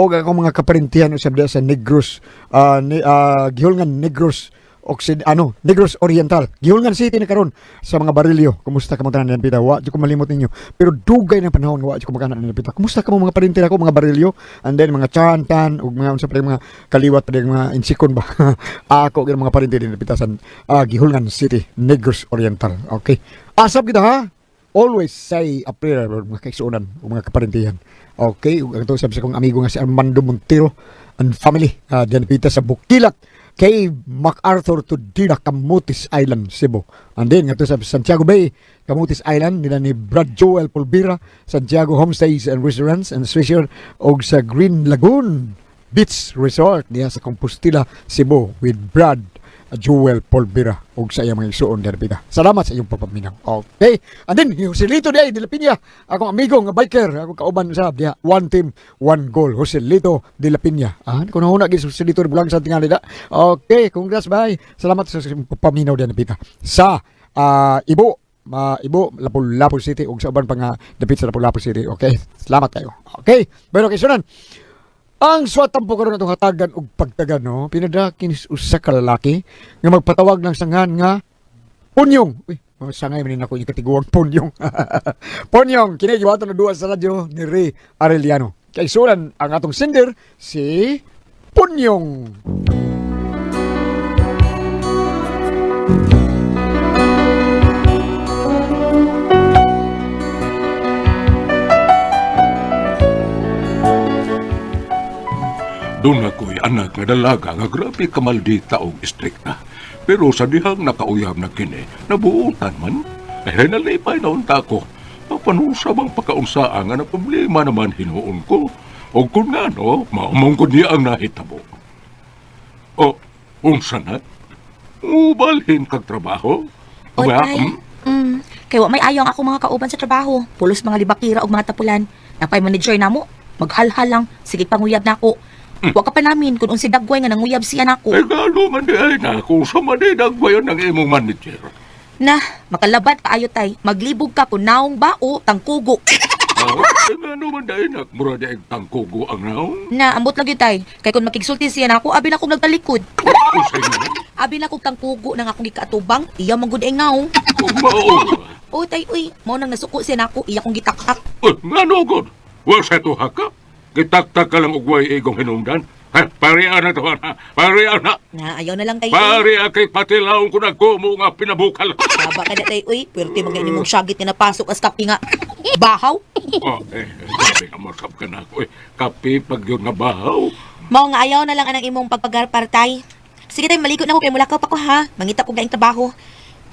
O akong mga kaparentihan usab diha sa Negros, Gihulngan Negros Occid ano, Negros Oriental. Gihulngan City na karon sa mga Barilyo. Kumusta kamo tanan pita? Wa jud ko malimot ninyo. Pero dugay ng panahon nga wa jud ko makana pita. Kumusta kamo mga parente nako mga Barilyo? And then mga Chan Tan ug mga unsa pa mga kaliwat pa mga insikon ba. Ako gyud mga parente din pita sa Gihulngan City, Negros Oriental. Okay. Asap kita ha. Always say a prayer mga kaigsuonan ug mga kaparentihan. Okay, ug ang sa akong amigo nga si Armando Montero and family diyan pita sa Bukilak kay MacArthur to Dina, Camotes Island, Cebu. And then, nga sa Santiago Bay, Camotes Island, nila ni Brad Joel Pulvira, Santiago Homestays and Restaurants and Special, og sa Green Lagoon Beach Resort diha sa Compostela, Cebu, with Brad Joel Polvera og sa iyang mga igsuon diha pita. Salamat sa iyong pagpaminaw. Okay. And then Joselito de la Piña, akong amigo nga biker, akong kauban sa diha, one team, one goal. Joselito de la Piña. Ah, kung nahuna gyud Joselito de Bulang sa tingali da. Okay, congrats bye. Salamat sa iyong pagpaminaw diha pita. Sa Ibo, Ibo, Lapu-Lapu City ug sa uban pa nga dapit sa Lapu-Lapu City. Okay. Salamat kayo. Okay. Bueno, kay sunan. Ang swatang po karon atong hatagan og pagtagan no, pinada kinis usa ka lalaki nga magpatawag ng sanghan nga Punyong. Uy, mga sangay man nako yung katiguang Punyong. Punyong kini gibuhaton na duwa sa radyo ni Ray Arellano. Kay sulan ang atong sender si Punyong. Doon ako'y anak nga dalaga nga grabe kamaldita og istrikta. Pero sa dihang nakauyab na kini, nabuutan man. Ay nalipay na unta ko. Papanusa bang pakaunsaa nga na problema naman hinuon ko. O kung nga no, maumungkod niya ang nahitabo. O, unsa na? Ubalhin kag trabaho? Oy, Aba, tay. Kay wa may ayaw ang ako mga kauban sa trabaho. Pulos mga libakira og mga tapulan. Napay manager namo. Maghalhal lang. Sige panguyab nako. Wa ka pa namin kung unsay dagway nga nanguyab siya nako. Ay galo man di ay na kung sa manidagwayon ng imong manager. Na, makalaban kaayo tay. Maglibog ka kung naong bao, tangkugo. Ah, ay ngano man di ay nak, mura di ay tangkugo ang naong. Na, ambot lang yun tay. Kay kung makigsulti siya nako, abi na akong nagtalikod. Usay na. Abi na akong tangkugo nang akong gikaatubang. Iya man gud ay naong. Kung mao. O tay, uy, mao nang nasuko siya nako, iya kong gitaktak. Uy, ngano gud? Wa sa tuha ka? Gitaktak ka lang og way igong hinungdan. Ha, parian na to, ha? Parian na. Na, ayaw na lang tay. Uy. Parian kay patilaon ko nagkumo nga pinabukal. Haba ka na tay, uy. Pwerte mga inimong syagit nga napasok as kape nga. Bahaw. Oh, grabe ka masab ka na ako. Eh, kape pag yun nga bahaw. Mao nga ayaw na lang anang imong pagpagarpar tay. Sige tay, maligo na ko kay mulakaw pa ko ha. Mangita ko laing trabaho.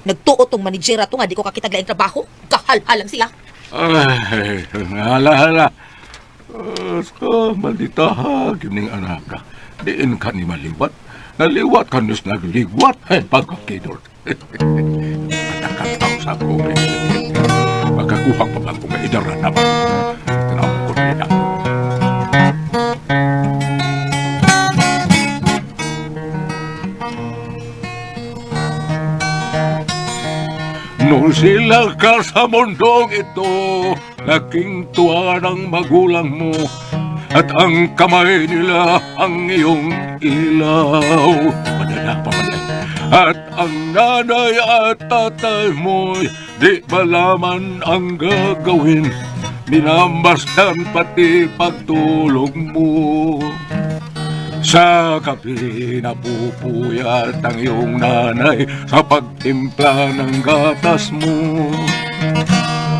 Nagtuo tong manager ato nga di ko kakita laing trabaho. Kahalhalang sila. Ay, hala, hala. Aska, maldita ha, gining anak ka. Diin ka ni maliwat. Naliwat ka nis nagliwat. Ay, pagkakidor. Atakataw sa ko. Pagkakuha pa ba kung idara na ba? Tanaw ko nila. Nung sila ka sa mundong ito, laking tuwa ng magulang mo, at ang kamay nila ang iyong ilaw. Padala pa pala. At ang nanay at tatay mo'y di malaman ang gagawin. Minamasdan pati pagtulog mo. Sa gabi napupuyat ang iyong nanay sa pagtimpla ng gatas mo.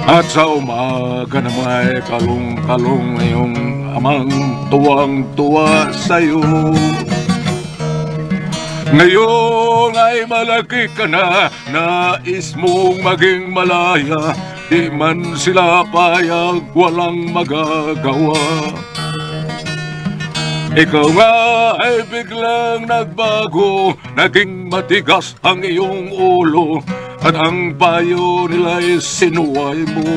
At sa umaga na may kalong-kalong iyong amang tuwang-tuwa sa'yo. Ngayon ay malaki ka na, nais mong maging malaya. Di man sila payag, walang magagawa. Ikaw nga ay biglang nagbago, naging matigas ang iyong ulo, at ang payo nila'y sinuway mo.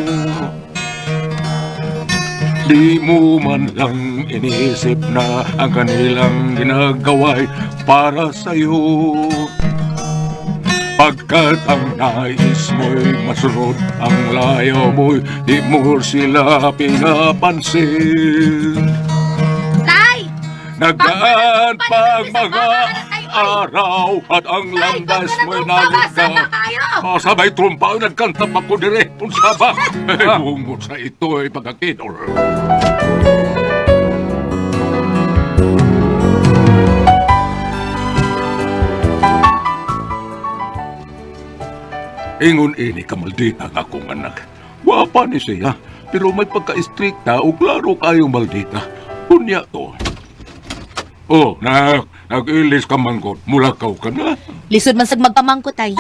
Di mo man lang inisip na ang kanilang ginagawa'y para sa'yo. Pagkat ang nais mo'y masunod, ang layo mo'y di mo sila pinapansin. Tay! Nagdaan pa ang mga araw at ang landas mo'y naligaw. Ah, sabay trumpa, nagkanta pa ko dire. Unsa ba? Eh, bungot sa ito ay pagkakidol. Ingon ini kamaldita nga akong anak. Wapa ni siya, pero may pagka-istrikta o klaro kayong maldita. Unya to. Oh, nak, nag-ilis ka manggod. Mulakaw ka na. Lisod man sag magpamangko tay.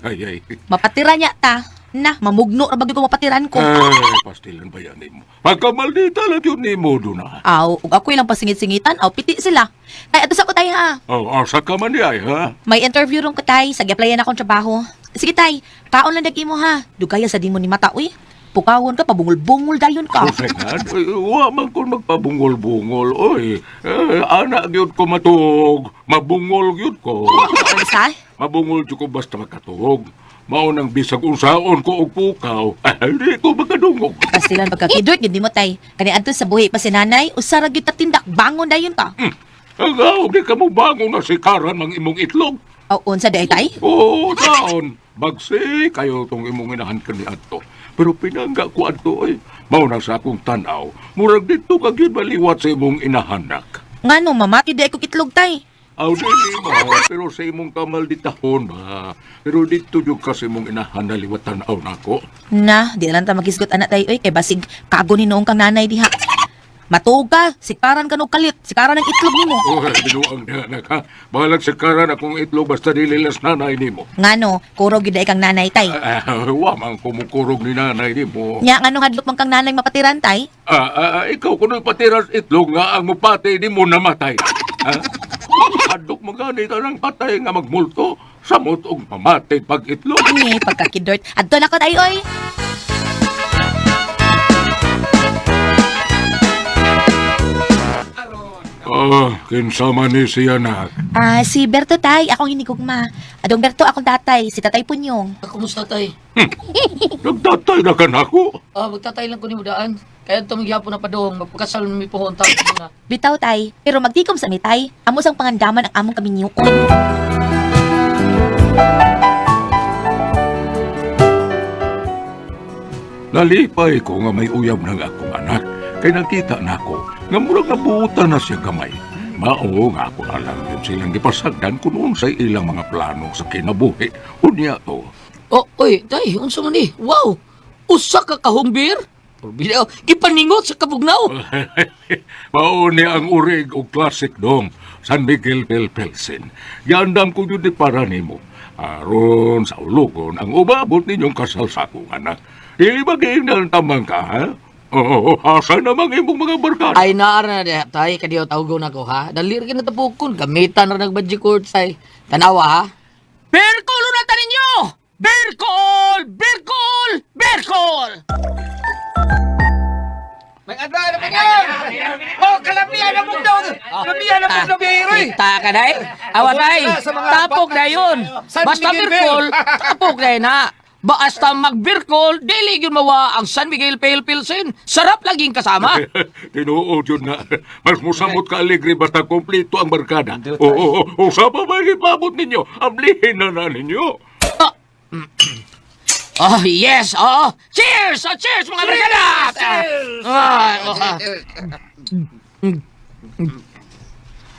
Ay, ay. Mapatira niya ta. Na, mamugno ra bagyo ko mapatiran ko. Ay, pastilan ba yan nimo? Pagkamaldita lang yun nimo doon na. Aw, ug ako ilang pasingit-singitan, aw piti sila. Tay, ato sa ko tay ha. Oh, asa ka man di ay, ha? May interview ron ko tay, sa gi-applyan akong trabaho. Sige tay, kaon lang dag imo ha. Dugaya sa di mo ni mata uy. Pukawon ka, pabungol-bungol dayon ka. Kusengan, wa man kon magpabungol-bungol. Oy, eh, anak gyud ko matuog. Mabungol gyud ko. Unsa? Mabungol jud ko basta makatuog. Mao nang bisag unsaon ko og pukaw. Ay, di ko makadungog. Pastilan pagkakidort gid nimo tay. Kani adto sa buhi pa si nanay, usa ra gyud ta tindak bangon dayon ka. Ang awag di ka mo bangon na sikaran mang imong itlog. Aw unsa day tay? Oo, taon. Bagsi kayo tong imong inahan kani adto. Pero pinangga ko adto ay. Mao na sa akong tan-aw. Murag dito ka gyud maliwat sa imong inahanak. Ngano mamati di ko itlog tay. Aw dili mo, pero sa imong kamalditahon ba. Pero dito jud ka sa imong inahan na liwat tan-aw nako. Na, di na lang ta magisgot anak tay oy kay basig kago ni noong kang nanay diha. Matuog ka, sikaran ka no kalit, sikaran ang itlog nimo. Oh, binuang na anak ha. Balag sikaran akong itlog basta dili las nanay nimo. Ngano, kurog gyud ay kang nanay tay. Ah, wa man kumukurog ni nanay nimo. Nya ngano hadlok man kang nanay mapatiran tay? Ikaw kuno'y patiras itlog nga ang mupati ni mo namatay. Ha? Hadlok magani ka ng patay nga magmulto samot og mamatay pag itlog. Ni pagkakidort. Adto na ko tay oy. Ah, kinsa man ni siya nak. Ah, si Berto tay, akong hinigugma. Adong Berto akong tatay, si Tatay Punyong. Kumusta tay? Nagtatay na ka nako. Ah, magtatay lang ko ni daan. Kaya ito magyapon na padong, magpakasal mi pohon ta na. Bitaw tay, pero magtikom sa mi tay. Amo sang pangandaman ang among kaminyuon. Nalipay ko nga may uyab ng akong anak kay nakita nako nga murag nabuutan na siya gamay. Mao nga ako na lang yun silang gipasagdan kung unsay ilang mga plano sa kinabuhi. Unya to. Oh, oy, tay, unsa man ni? Wow! Usa ka kahong beer? Porbida, gipaningot sa kabugnaw. Mao ni ang urig og classic dong San Miguel Del Pilsen. Giandam ko yun di para nimo. Aron sa ulugon ang umabot ninyong kasal sa akong anak. Dili ba giingnan tamang ka, ha? Oo, asa namang imong mga barkada? Ay naara na diha, tay, kadiyo tawgon ako ha. Dali ra kina tapukon, gamitan ra nagbadji court tay. Tanawa ha. Berkol una ta ninyo! Berkol! Berkol! Berkol! May adlaw na pangalan! Oh, kalamian na mong daw! Kalamian na mong biyahero eh! Kita ka day. Awa tay. Sa mga Tapok batang na yun. San Basta Miguel birkol, Bell. tapok na yun ha. Basta magbirkol, dili yun mawa ang San Miguel Pale Pilsen. Sarap laging kasama. Tinuod yun na. Mas musamot ka alegre basta kompleto ang barkada. Oo, oo, oo, sa pa ba ipabot ninyo? Ablihin na na ninyo. Oh, yes. Oo. Cheers! Oh, cheers mga barkada! Cheers! Ah, oh, ah.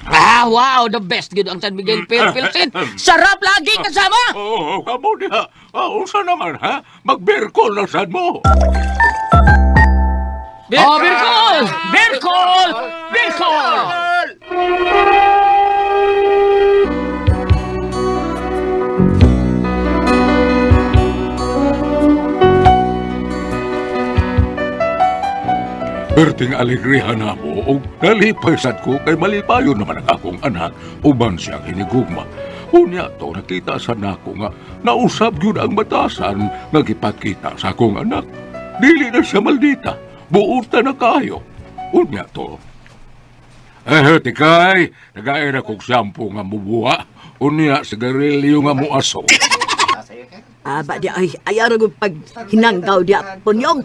Ah, wow, the best gid ang San Miguel Pale Pilsen. Sarap laging kasama. Oo, kamo diha. Ah, unsa naman ha? Magbirkol na sad mo. Oh, birkol! Birkol! Birkol! Perting alegrihan na mo og nalipay sad ko kay malipayon naman ang akong anak uban siyang hinigugma. Unya to nakita sa nako nga nausab gyud ang batasan nga gipakita sa akong anak. Dili na siya maldita. Buuta na kayo. Unya to. Eh, tikay, nagaira kog shampoo nga mubuha. Unya, sigarilyo nga muaso. Aba di ay ayaw ra gud pag hinanggaw di Punyong.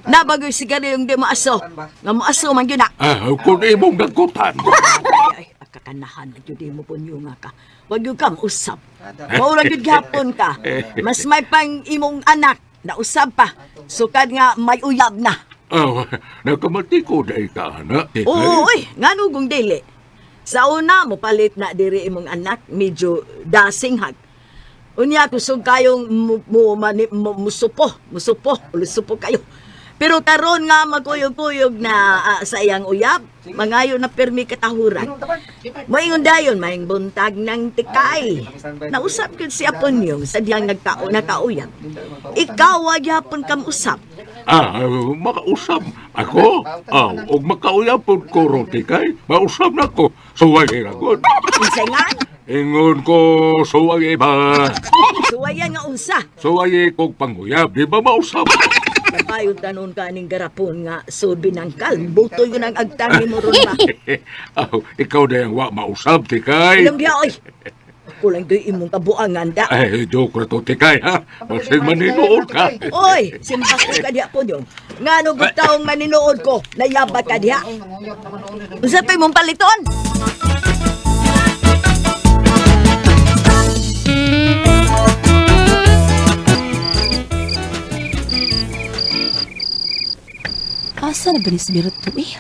Nabagoy sigarilyo di maaso. Nga maaso man gyud na. Ah, kung imong nagkutan. Ay, ay, kakanahan na gyud mo Punyong nga ka. Wag gyud ka mausap. Mao ra gyud gihapon ka. Mas may pang imong anak na usab pa. Sukad nga may uyab na. Ah, nakamati ko dahil ka, anak. Eh, Oo, oy, ngano kung dili. Sa una, mopalit na diri imong anak, medyo dasinghag. Unya, kusog kayong musupo, musupo, lusupo kayo. Pero karon nga magkuyog-kuyog na sa iyang uyab, mangayo na pirmi katahuran. Moingon dayon, maing buntag ng tikay. Nausap gyud si Aponyong sa diyang nagkao nakauyab. Ikaw wa gyapon kam usap. Ah, makausap ako. Ah, og makauyab pod ko ron tikay. Mausap na ko. Suway ra gud. Unsay nga? Ingon ko suway ba? Suwayan nga unsa. Suway kog panguyab, di ba mausap? Kapayo tanon ka ning garapon nga sud binangkal. Butoy yun ang agtang mo ron ba. Aw, ikaw na yung wa mausap tikay. Alam diya oy. Ako lang ko'y imong kabuangan da. Ay, joke ra to tikay ha. Basig maninood ka. Oy, simpas ko ka diha po yun. Nga no taong maninood ko, nayaba ka diha. Unsa pa imong paliton? Asa na ba ni si Berto eh?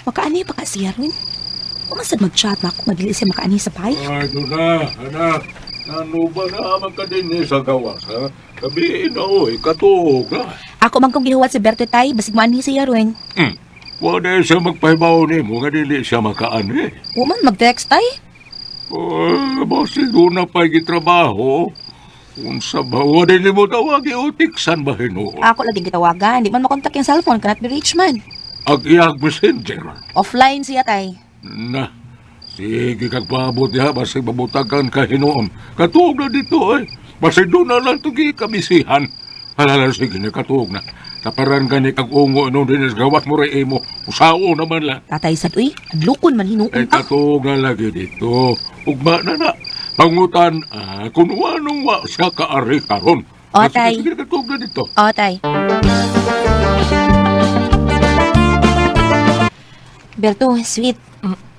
Makaani pa ka siya rin. Umasad mag-chat na ako, madili siya makaani sa bahay. Ay, doon na, anak. Ano ba na magkadini sa gawas, ha? Sabihin na, oy, katuog na. Ako man kong gihuwat si Berto tay, basig moani siya rin. Hmm. Wala siya magpahibaw ni mo, nga dili siya makaani. Wa man mag-text tay. Oh, basig doon na pa'y gitrabaho. Unsa ba, wala ni mo tawagi o tiksan ba hinuon? Ako lagi gitawagan, di man makontak yung cellphone, cannot be reached man. Ang iyang messenger. Offline siya tay. Na, sige kag paabot niya, basig mabutagan ka hinuon. Katuog na dito eh. Basig doon na lang tugi kabisihan. Halala, sige na, katuog na. Taparan ka ni kag ungo nung dinis gawas mo rin imo. Usao naman lang. Tatay sad uy, adlokon man hinuon Ay, ah. katuog na lagi dito. Ugma na na. Pangutan, ah, kung anong wa siya kaari karon. O, Sige, tay. Sige, katuog na dito. O tay. Berto, sweet.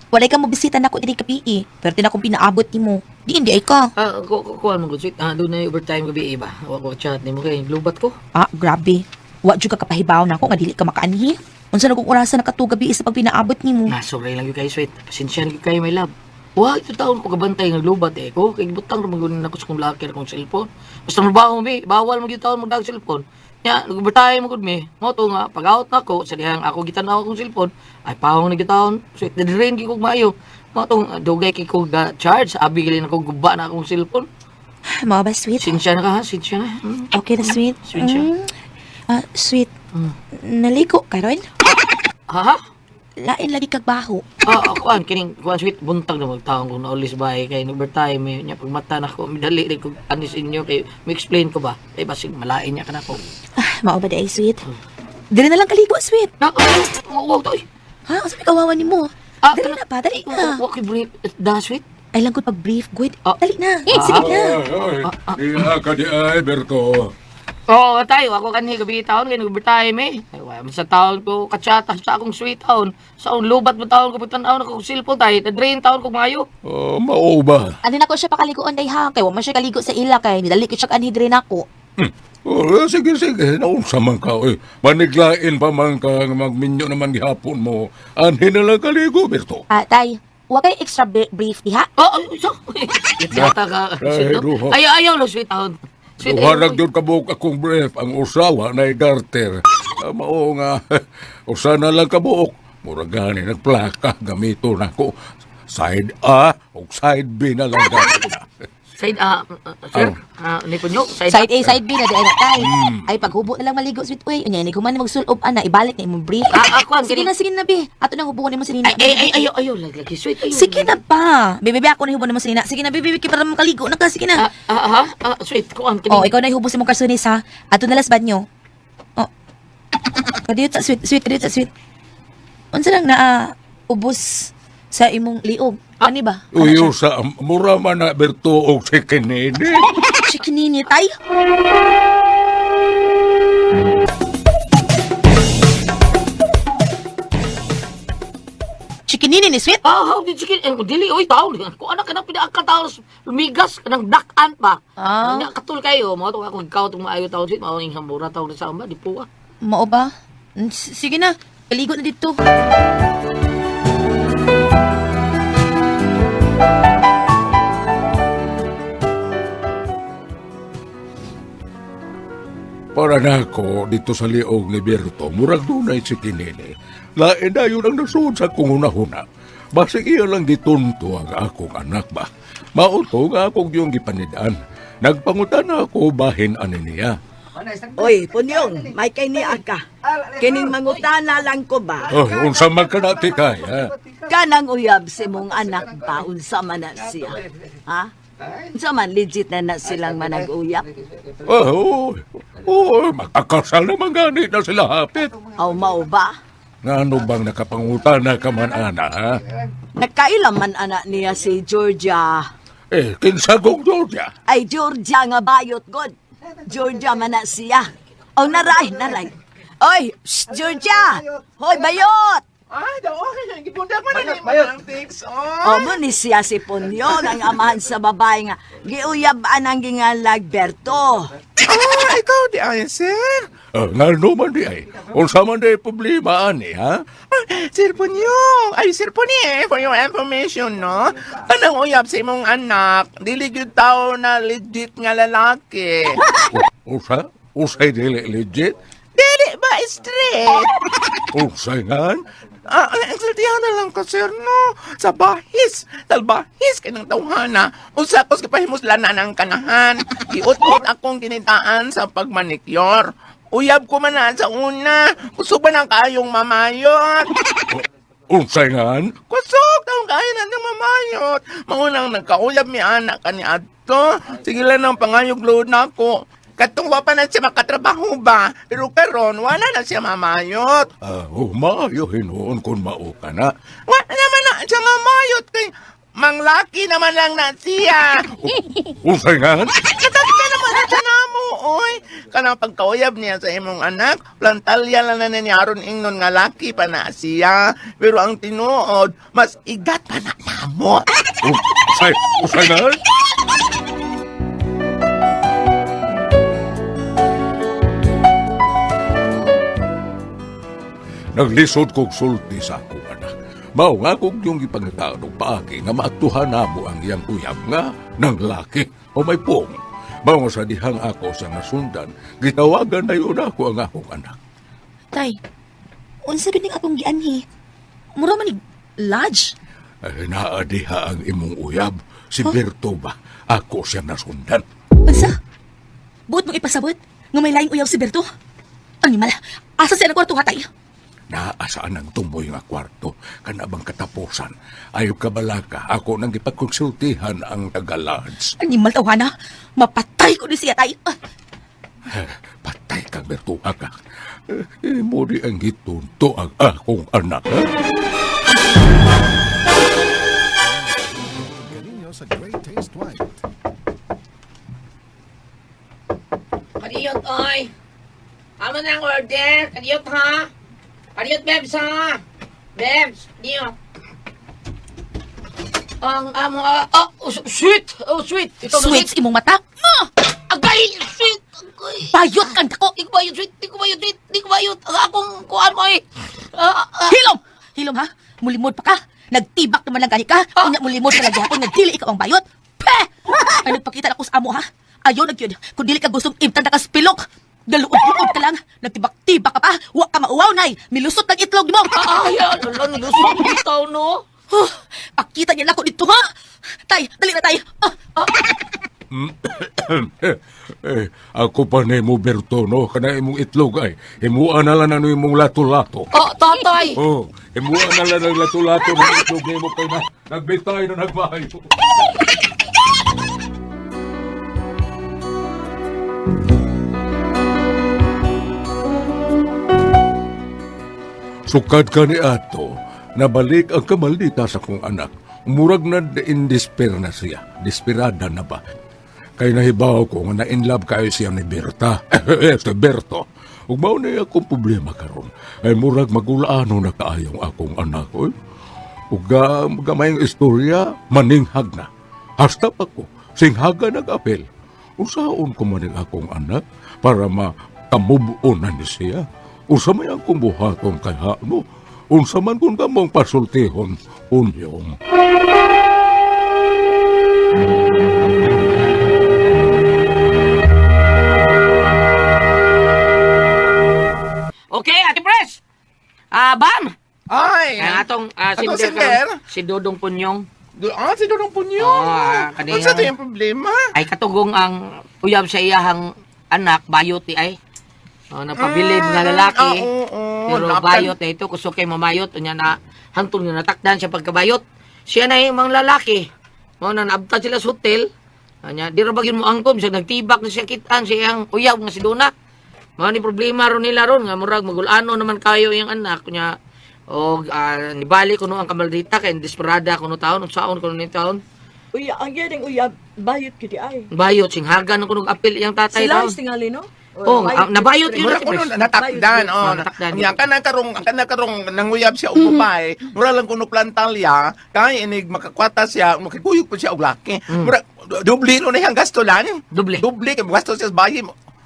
Walay ka mo bisita nako diri kapi. Pero tin akong pinaabot nimo. Di hindi ay ka. Ah, kuan mo gud sweet. Ah, doon na yung overtime gabi iba. Wa ko chat nimo kay lubat ko. Ah, grabe. Wa jud ka kapahibaw nako nga dili ka makaanhi. Unsa na kung orasa nakatugabi sa pag pinaabot nimo? Na sorry lang gyud kayo sweet. Pasensya na gyud kayo my love. Wa ito taon ko kabantay nga lubat eh ko. Kay butang ra man gud nako sa kong locker akong cellphone. Basta mabaho mi, bawal mo gyud taon magdag cellphone. Nya, nag-overtime mo gud mi. Mo to nga pag out nako sa dihang ako gitan-aw akong cellphone, ay pawong na gyud taon. Sweet, na-drain gyud kog maayo. Mo tong dugay kay ko ga charge, abi gali na ko guba na akong cellphone. Mao ba sweet? Sinsya na ka ha, sinsya na. Okay na sweet. Sweet siya. Ah, sweet. Naligo ka ron? Ha ha? Lain lagi kag baho. Ah, kuan kining kuan sweet buntag na magtaong kung naulis bahay kay overtime eh nya pagmata na ko midali rin ko anis inyo kay mi-explain ko ba kay basig malain niya kanako. Ah, mao ba di ay sweet? Dili na lang kaligo sweet. Na, wow to. Ha, unsa may kawawa nimo? Ah, Dali na pa, dali na. Wa kay brief da sweet. Ay lang gud pag brief good. Ah. Dali na. Sige na. Ay, ay, di ka di ay, Berto. Oo, tayo ako kanhi gabi taon kay overtime eh. Ay wa man sa taon ko katsata sa akong sweet taon. Sa akong lubat mo taon ko pagtan-aw na ko cellphone tayo, na-drain taon ko maayo. Oh, mao ba? Ano na ko siya pakaliguon day ha? Kay wa man siya kaligo sa ila kay nidali ko siya anhi diri nako. Oh, sige, sige. Naunsa man ka, oy. Maniglain pa man ka, nga magminyo naman gihapon mo. Anhin na lang kaligo, Berto. Ah, tay, wa kay extra brief diha. Oh, ay, so. Yata ka. Ay, Sweet, no? duha. Ayaw, ayaw lang sweet taon. Sweet, Duharag ayaw. yun kabuok akong brief. Ang usawa na garter. Ah, mao nga, usa na lang kabuok. Mura gani, nagplaka, gamito na ko. Side A o side B na lang gani. Side A, sir. Ah, ni punyo, side, Side A, side B na di ay na tay. Ay paghubo na lang maligo sweet uy. Unya ni kuman magsulob ana ibalik na imong brief. Ah, ah, kuwan, Sige kini- na, sige na bi. Ato nang hubuon nimo si Nina. Ay, ay, ay, ayaw, ayaw, lagi, lagi, sweet, ayaw. Sige na pa. Bebe, bebe, ako na hubo nimo si Nina. Sige na, bebe, bebe, para makaligo na ka. Sige na. Ah, ah, ha? Ah, sweet, kuan, kini. Oh, ikaw na ihubo si mong karsunis ha. Ato na las banyo. Oh. Kadiyot sa sweet, sweet, kadiyot sa sweet. Unsa lang na ubos sa imong liog. Ani ba? Uyo sa mura man na Berto og si Kinini. Chikinini, tay. Chikinini ni sweet? Ah, how did you get? Eh, dili, oy, tao. Kung anak ka nang pinaakataw, lumigas ka ng dakan pa. Ah. Nya, katul kayo. Mga to akong ikaw itong maayo tao. Sweet, mao ning hambura tao sa amba, di po ah. Mao ba? Sige na, kaligo na dito. Para nako dito sa liog ni Berto, murag dunay si Kinini. Lain na yun ang nasuod sa akong hunahuna. Basig iya lang gitunto ang akong anak ba. Mauto nga akong yung gipanidaan. Nagpangutan ako bahin ani niya. Oy, Punyong, may kay ni aka. Kining mangutana lang ko ba? Oh, unsa man ka na tikay, ha? Kanang uyab si mong anak ba, unsa man na siya? Ha? Unsa man legit na na silang manag-uyab? Oh, oh, makakasal naman gani na sila hapit. Aw mao ba? Ngano bang nakapangutana ka man, ana, ha? Nagkaila man anak niya si Georgia. Eh, kinsa kong Georgia? Ay, Georgia nga bayot god. Georgia man na siya. Aw naray, naray. Oy, shh, Georgia! Hoy, bayot! Ay, daw, ay, gibundak man na ni Manang Tix, oh. O mo ni siya si Punyong ang amahan sa babae nga giuyab anang gingalag Berto. Ah, ikaw di ay, sir. Oh, ngano man di ay? Unsa man di problema ani, ha? Ah, Sir Punyong, ay, Sir Punyong, for your information, no? Kanang uyab sa imong anak, dili gyud tao na legit nga lalaki. Usa? Usay dili legit? Dili ba straight? Usay ngan? Ah, exaltihan na lang ko, sir, no? Sa bahis, talbahis kay ng tawhana. Usa ko sa kapahimuslanan ang kanahan. Giot-ot akong kinitaan sa pagmanikyor. Uyab ko man na sa una. Kusog ba ng kayong mamayot? Unsay ngan? Kusog taong kayo na niyang mamayot. Maunang nagkauyab mi anak kani adto. Sige lang ang pangayog load na ako. Katong wa pa na siya makatrabaho ba? Pero karon wala na siya mamayot. Ah, oh, maayo hinuon kung mao ka na. Wala naman na siya mamayot kay manglaki naman lang na siya. Unsay ngan? Katagta naman na siya namo, oy. Kanang pagkauyab niya sa imong anak, plantalya lang na niya aron ingnon nga laki pa na siya. Pero ang tinuod, mas igat pa na namo. Unsay, unsay ngan? Naglisod kog sulti sa akong anak. Mao nga kog yung gipangitaan og paagi nga maaktuhan namo ang iyang uyab nga nang laki o may pong. Mao nga sa dihang ako sa nasundan, gitawagan na yun ako ang akong anak. Tay, unsa gud ning akong gianhi? Mura man ni lodge. Ay, naa diha ang imong uyab, si Berto ba? Ako siya nasundan. Unsa? Buot mong ipasabot nga may laing uyaw si Berto? Animal, asa siya ng kwarto hatay? Naasaan ang tumoy nga kwarto, kanabang katapusan. Ayaw ka balaka, ako nang gipagkonsultihan ang tagalads. Animal tawhana, mapatay ko ni siya tay. Ah, Patay ka, Berto, ka. Eh, mo di ang gitunto ang akong anak. Ha? Kadiyot, oy. Amo na ang order. Kadiyot, ha? Kadiyot, Bebs, ha? Bebs, kadiyot. Ang amo, ah, oh, sweet! Oh, sweet! Ito, Sweets imong mata. Ma! Agay! Sweet! Agay! Bayot kang dako. Di ko bayot, sweet! Di ko bayot, sweet! Di ko bayot! Ang akong kuan mo, eh! Ah, ah, Hilom! Hilom ha? Mulimod pa ka? Nagtibak naman lang gani ka? Unya mulimod ka lang gihapon nga dili ikaw ang bayot? Peh! Ay nagpakita na ko sa amo ha? Ayo na gyud. Kung dili ka gustong imtan na kas pilok. Galuod-luod ka lang. Nagtibak-tibak ka pa. Wa ka mauwaw nay. Milusot ng itlog mo. ah, ay, ano lang, lusot bitaw, no? Huh, pakita niya nako dito ha. Tay, dali na tay. Ah, ah. Eh, ako pa na mo, Berto, no? Kana imong itlog ay. Himuan na lang ano imong lato-lato. Oh, tatay! Oh, himuan na lang ang lato-lato ng itlog nimo kay na. Nagbitay na nagmahayo. Sukad ka ni Ato, nabalik ang kamaldita sa kong anak. Murag na in despair na siya. Desperada na ba? Kay nahibaw ko nga na in love kayo siya ni Berta. Si Berto. Ug mao na akong problema karon. Ay murag magulaano na kaayong akong anak. Oy. Ug gamayng istorya, maninghag na. Hasta pa ko, singhaga nag-apel. Usaon ko man ang akong anak para makamubuon na ni siya. Unsa may akong buhaton kay no? Unsa man kung kamong pasultihon unyong. Okay, Ate Pres. Ah, Bam. Ay! Ang atong Atong sinder sinder? karon, si Dodong Punyong. Ah, si Dodong Punyong. Oo, kanina. Unsa to yung problema? Ay katugong ang uyab sa iyahang anak bayot di ay. Oh, napabilib nga lalaki. Ah, oo, oo. Pero bayot na ito kusog kay mamayot unya na hantol nga natakdan siya pagkabayot. Siya na yung mga lalaki. Mao na naabtan sila sa hotel. Anya di ra ba gyud mo angkom siya nagtibak na siya kitaan siya iyang uyab nga si Dona. Mao ni problema ron nila ron nga murag magulano naman kayo iyang anak nya og nibalik kuno ang kamaldita kay desperada kuno taon unsaon kuno ni taon. Uya, ang yaring uyab, bayot gyud di ay. Bayot singhagan kuno og apil iyang tatay Sila taon. tingali no? Oh, Bayot nabayot gyud yun. Mura ko nun, natakdan. Oh, Oh, natakdan. Ang kana karong nanguyab siya og babae, mura lang kuno plantalya, kay inig makakwata siya, makikuyog po siya og laki. Mura doble no na iyang gasto lang. Doble. Doble kay gasto siya sa bayi.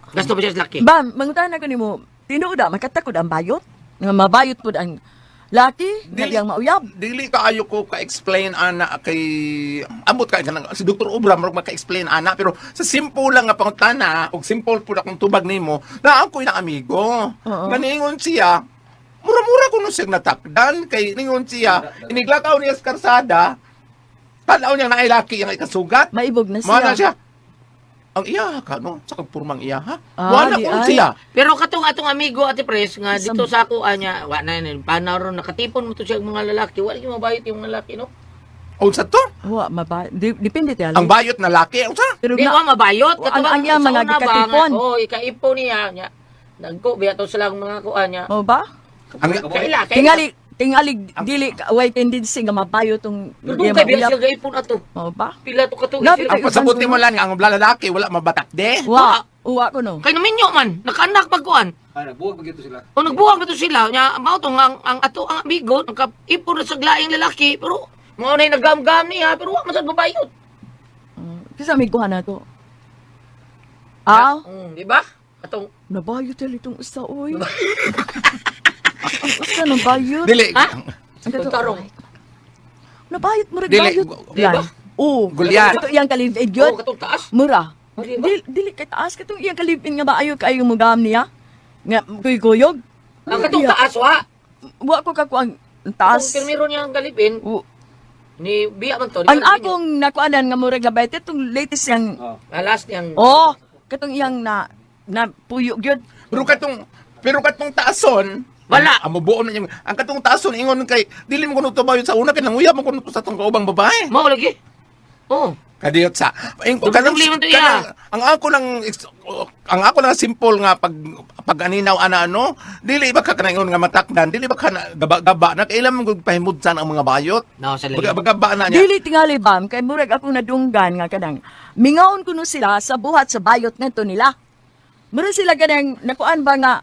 Gasto pa siya sa laki. Bam, mangutana ko nimo, tinuod makatakod ang bayot? Nga mabayot pud ang laki, nga Dili- iyang mauyab. Dili kaayo ko ka-explain ana kay ambot kay kanang si Dr. Obra murag maka-explain ana pero sa simple lang nga pangutana og simple pud akong tubag nimo na ako ilang amigo. Oo. Nga niingon siya mura-mura kuno siya natakdan kay ningon siya iniglakaw niya sa karsada tanaw niya naay laki ang ikasugat. Maibog na siya. Mana siya. Ang iya ka no sa kagpurmang iya ha. Ah, Wala di kuno ay. siya. Pero katong atong amigo Ate Pres nga Isang- dito sa ako anya wa na yun panaw ron nakatipon mo to siya ang mga lalaki wala yung mabayot yung mga lalaki no. Unsa to? Wa mabay. Depende tingali. Ang bayot na laki unsa? Pero Di nga, wa mabayot Ang- ang iya sa mga una ba, gikatipon. nga, Oh, ikaipon niya nya. Nagko biya to silang mga kuan niya. mo ba? Ang Kaila kaila. Tingali tingali dili way tendency nga mabayot tong Pero doon kay biya sila gaipon ato. Mo ba? Pila to kato. Labi ang pasabot mo lang ang lalaki wala mabatak de. Wa, uwa ko no. Kay naminyo man, nakaanak pagkuan. Ah, nagbuwag ba gito sila? O nagbuwag ba to sila? Nya mao to nga ang ato ang amigo nakaipon na sa laing lalaki pero mao na nagamgam niya pero wa man sad mabayot. Kasi may kuha na to. Ah, Di ba? Atong nabayot dali itong usa oy. Ang usa nabayot. Dili. Ha? Ang kato- Tarong. Nabayot mo rin Dili. bayot. Di ba? Yan. Oo. Gulyat. Ito iyang kalivin yun. Oh, katong taas. Mura. Oh, di ba? Dili, dili kay taas katong iyang kalivin nga maayo kayo mo gam niya. Nga kuy-kuyog. Ang katong Iya. taas wa. Wa ko kakuang taas. Kung pirmiro niya ang galipin, Wa- ni biya man to. di Ang ba, akong nakuanan nga murag labay itong latest yang Oh. Ah, last niyang oh katong iyang na na puyo gyud. Pero katong taason, Wala. Ang mubuon na yung ang katong taason ingon kay dili mo kuno tubayon sa una kay nanguyab mo kuno sa tong kaubang babae. Mao lagi. Oh. Kadiyot sa ing Dubli-dubli man to iya. ang ako lang ang ako lang simple nga pag pag-aninaw ana ano dili ba ka kanang ingon nga matakdan dili ba ka na, gaba-gaba na kailan mo gud pahimudsan ang mga bayot. No, sa lagi. Baga gaba na niya. Dili tingali bam kay murag akong nadunggan nga kanang mingawon kuno sila sa buhat sa bayot ngadto nila. Murag sila kanang nakuan ba nga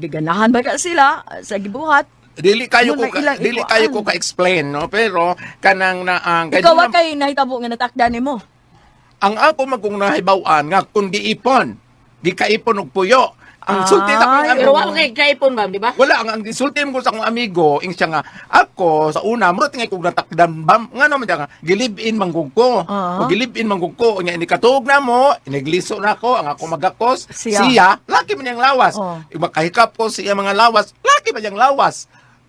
ganahan ba ka sila sa gibuhat? Dili kayo Yun ko ang ilang dili ikuan. kayo ko ka-explain no pero kanang na ang kay Ikaw wa doon na- kay nahitabo nga natakdan nimo. ang ako magkung nahibaw-an nga kung giipon gikaipon og puyo ang sulti sa akong Ay, amigo Pero wa kay kaipon ma'am, di ba? wala ang gisulti mo sa akong amigo ing siya nga ako sa una murot nga kog natakdan bam nga naman siya nga gilib-in manggug ko. Ah. O gilib-in manggug ko nya inikatuog na mo inigliso na ako ang ako magakos Siya. siya laki man niyang lawas. Oh. Makahikap ko siya mga lawas laki man niyang lawas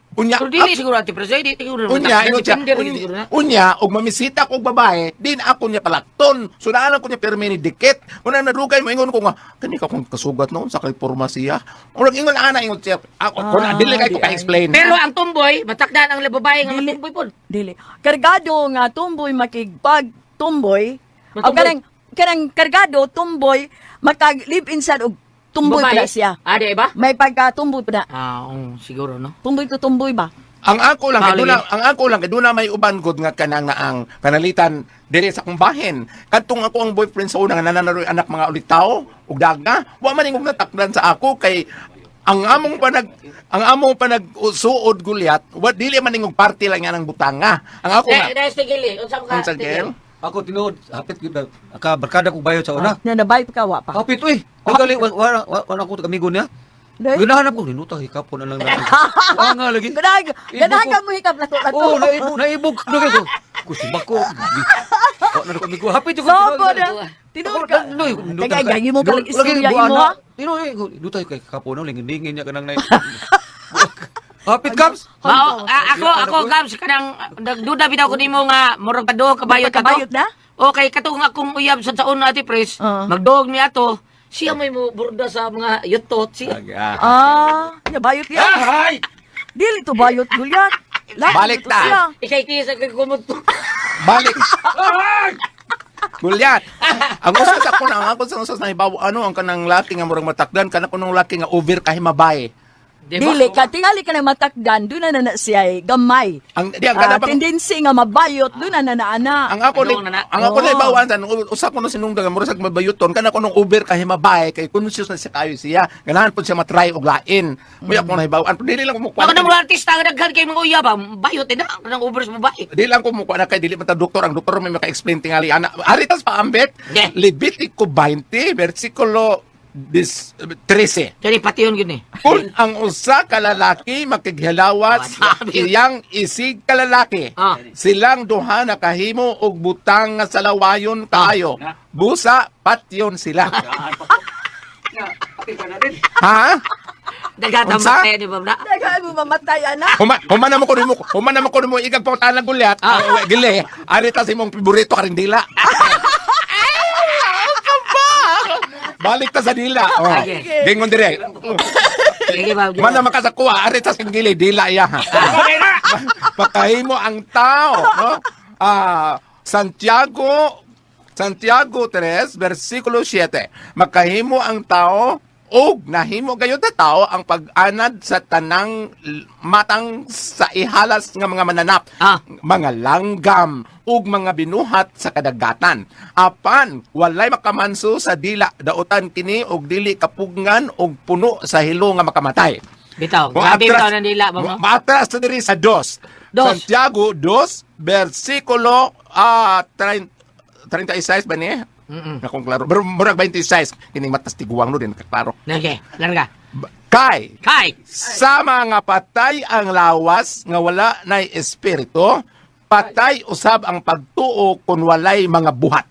unya Pero dili siguro ati Pres, di siguro. Unya, ingon siya, Depende rin unya, siguro na. unya, og mamisita ko og babae, din ako niya palakton. So naanan ko niya pirmi ni dikit. Una nadugay mo ingon ko nga, kani ka kung kasugat noon sa kay porma siya. Urag ingon ana ingon siya. Ako kun Ah, dili kay ko di ay. ka-explain. Pero ang tumboy, matakdan ang babae nga Dili. matumboy pod. Dili. Kargado nga tumboy makigpag tumboy. O Matumboy. kanang kanang kargado tumboy makag live inside og tumboy Babae? pa na siya. Ah, di ba? May pagka tumboy pa na. Ah, oo, siguro no. Tumboy to tumboy ba? Ang ako lang kay Mao duna, lagi. ang ako lang kay duna may uban gud nga kanang nga ang panalitan diri sa akong bahin. Kadtong ako ang boyfriend sa una nga nananaroy anak mga ulitaw ug daga, wa man ingog natakdan sa ako kay ang among panag suod gulyat, wa dili man ingog party lang nga ng butanga. Ang ako nga Eh, tigil eh. Unsa ka? Unsa, Gil? Ako tinuod, hapit gyud na ka barkada kog bayot sa una. Na nabay pa ka wa pa. Hapit uy. Pagali wa wa wa ako amigo niya. Day? Ganahan ko ninuta hikapon na lang na. Wa nga lagi. Ganahan ganahan ka Ibog mo hikap na to. Oh, naibog naibog lagi ko. Kusima ko. Wa na ko amigo. Hapit ko. So, na. Tinuod ka. Teka, gagi mo palang istorya imo ha. Tinuod, duta kay kapon no lingin niya kanang nay. Hapit Caps. Mao, ako ako Gabs kanang nagduda bitaw ko nimo nga murag paduog kabayot ato. Kabayot na? Okay, katong akong uyab sa una ati pres, magduog ni ato. Siya may mo burda sa mga yutot siya. Ah, nya bayot yan. Ay! Dili to bayot gulyat. Lain Balik to ta. siya. Ikay kisa kay kumot. Balik. Gulyat. Ang usas ako na, ang ako sa usas na ibaw, ano, ang kanang laki nga murag matakdan, kanang kunong laki nga over kahimabay. Di ba? Dili ka tingali ka na matakdan doon na na na siya eh, gamay. Ang di ang Ah, kanang tendency nga mabayot doon na na na ana. ang ako ni Ano na na? ang ako na Oo. ibawan san usa ko no sinungdag murag sa mabayuton kana ko nung over kahimabay kay conscious na siya kayo siya ganahan pud siya matry og lain may ako na hibawan pero dili lang ko mukuha Ako na mga artista nga daghan kay mga uyab, ah, bayot eh na kanang over sa babae. Di lang ko mukuha na kay dili man ta doktor ang doktor may maka-explain tingali ana aritas paambit Yeah. Levitico 20 versikulo 13. Kani pati yun gyud ni. Kung ang usa ka lalaki makighalawas Sabi. iyang isig ka lalaki, silang duha nakahimo og butang nga sa lawayon kaayo. Busa patyon sila. Ha? Daghan Unsa? tamatay di ba bra? Daghan mo mamatay ana. Huma na mo ko nimo, huma na mo ko nimo ikag pangutana gulyat. Ah. Gile, ari ta sa imong paborito karing dila. Balik ta sa dila. Oh. Okay. Gingon dire. Sige ba. Mana makasakuha, ari ta sa gili, dila iya. Pakahimo ang tao, no? Ah, Santiago Santiago 3 versikulo 7. Makahimo ang tao og nahimo gayon ta tao ang pag-anad sa tanang matang sa ihalas nga mga mananap, mga langgam ug mga binuhat sa kadagatan. Apan walay makamanso sa dila daotan kini og dili kapugngan og puno sa hilo nga makamatay. Bitaw, grabe bitaw na dila ba mo? Maatras na diri sa dos. Dos. Santiago 2, versikulo 36 ba ni? Mm. Akong klaro. Pero murag 26. Kining matas tiguang no din klaro. Okay, larga. Kay Kay. Sa mga patay ang lawas nga wala nay espiritu, patay usab ang pagtuo kung walay mga buhat.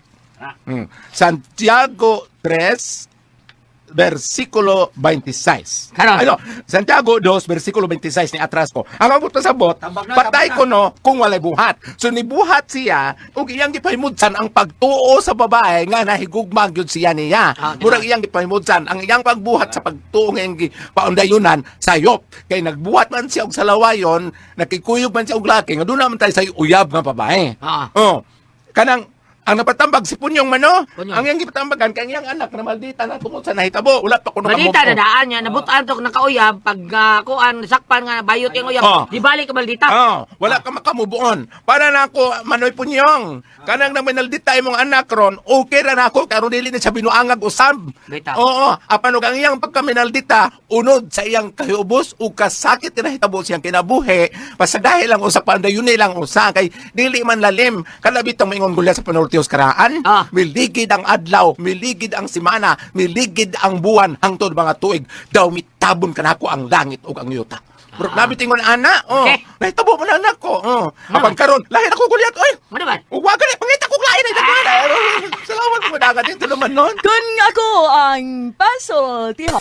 Santiago 3 versikulo 26. Karon. Ano, Santiago 2 versikulo 26 ni atras ko. Ang abot sa bot, Tambak na, patay tambak na. ko no kung walay buhat. So nibuhat siya ug iyang gipahimudsan ang pagtuo sa babae nga nahigugma gyud siya niya. Ah, di ba? Murag iyang gipahimudsan ang iyang pagbuhat sa pagtuo nga iyang gipaundayunan sayop. Kay nagbuhat man siya og salawayon, nakikuyog man siya og laki nga doon naman tayo sa uyab nga babae. Oh. Kanang ang napatambag si Punyong mano, Punyong. ang iyang gipatambagan kay ang iyang anak na maldita na tungod sa nahitabo, wala pa kuno Maldita na daan niya, nabutan to nakauyab pag kuan sakpan nga bayot yung uyab. Di balik ka maldita. Oh, wala ka makamubuon. Para na ako Manoy Punyong. Kanang na manaldita imong anak ron, okay ra na ako karon dili na siya binuangag usab. Bitaw. Oo, apan og ang iyang pagkaminaldita unod sa iyang kahiubos ug kasakit nga nahitabo siyang kinabuhi, pasadahi lang usa pandayon lang usa kay dili man lalim. Kalabit ang maingon gulya sa panultios karaan. Miligid ang adlaw, miligid ang simana, miligid ang buwan hangtod mga tuig. Daw mitabon kanako ang langit ug ang yuta. Pero nabit ingon ana, oh. Okay. Nahitabo man anak ko. Oh. Apan karon, lahi na ko gulyat oy. Ano ba? Uwa gani, pangita ko lain ay daghan. Salamat mo dagat dito naman nun. Kun ako ang paso, tiho.